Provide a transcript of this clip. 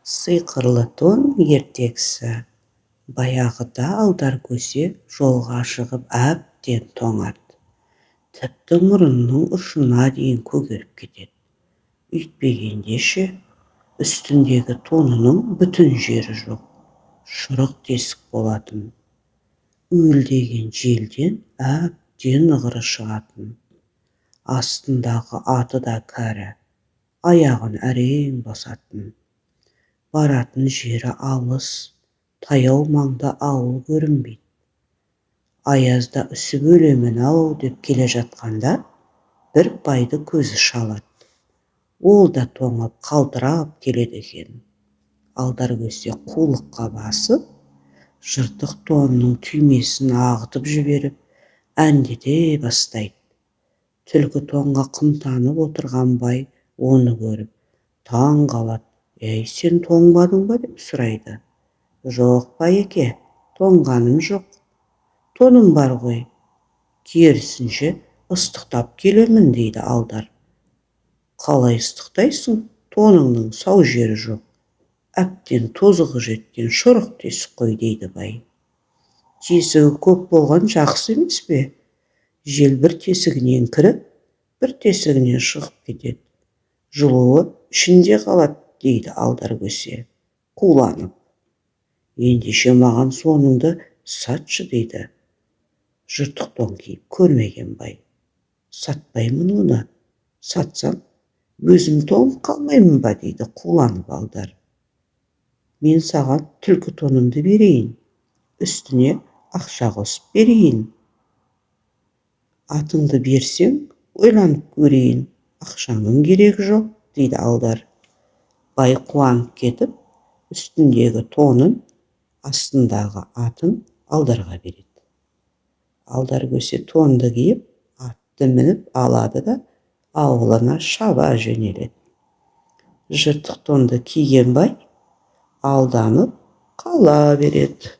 Сиқырлы тон ертегісі. Баяғыда Алдар көсе жолға шығып әбден тоңады. Тіпті мұрнының ұшына дейін көгеріп кетеді. Үйтпегенде ше, үстіндегі тонының бүтін жері жоқ, шұрық тесік болатын. Уілдеген желден әбден ығыры шығатын. Астындағы аты да кәрі, аяғын әрең басатын. Баратын жері алыс, таяу маңда ауыл көрінбейді. Аязда үсіп өлемін-ау деп келе жатқанда бір байды көзі шалады. Ол да тоңып, қалтырап келеді екен. Алдар көсе қулыққа басып, жыртық тонының түймесін ағытып жіберіп, әндете бастайды. Түлкі тонға қымтанып отырған бай оны көріп, таң қалады. «Әй, сен тоңбадың ба?» деп сұрайды. «Жоқ, байеке, тоңғаным жоқ. Тоным бар ғой. Керісінше, ыстықтап келемін», дейді Алдар. «Қалай ыстықтайсың, тоныңның сау жері жоқ. Әбден тозығы жеткен шұрық тесік қой», дейді бай. «Тесігі көп болған жақсы емес пе? Жел бір тесігінен кіріп, бір тесігінен шығып кетеді. Жылуы ішінде қалады», дейді Алдар көсе қуланып. «Ендеше маған соныңды сатшы», дейді жыртық тон киіп көрмеген бай. «Сатпаймын оны. Сатсам, өзім тоңып қалмаймын ба?» дейді қуланып Алдар. «Мен саған түлкі тонымды берейін, үстіне ақша қосып берейін. Атыңды берсең, ойланып көрейін, ақшаңның керегі жоқ», дейді Алдар. Бай қуанып кетіп, үстіндегі тонын, астындағы атын Алдарға береді. Алдар көсе тонды киіп, атты мініп алады да ауылына шаба жөнеледі. Жыртық тонды киген бай алданып қала береді.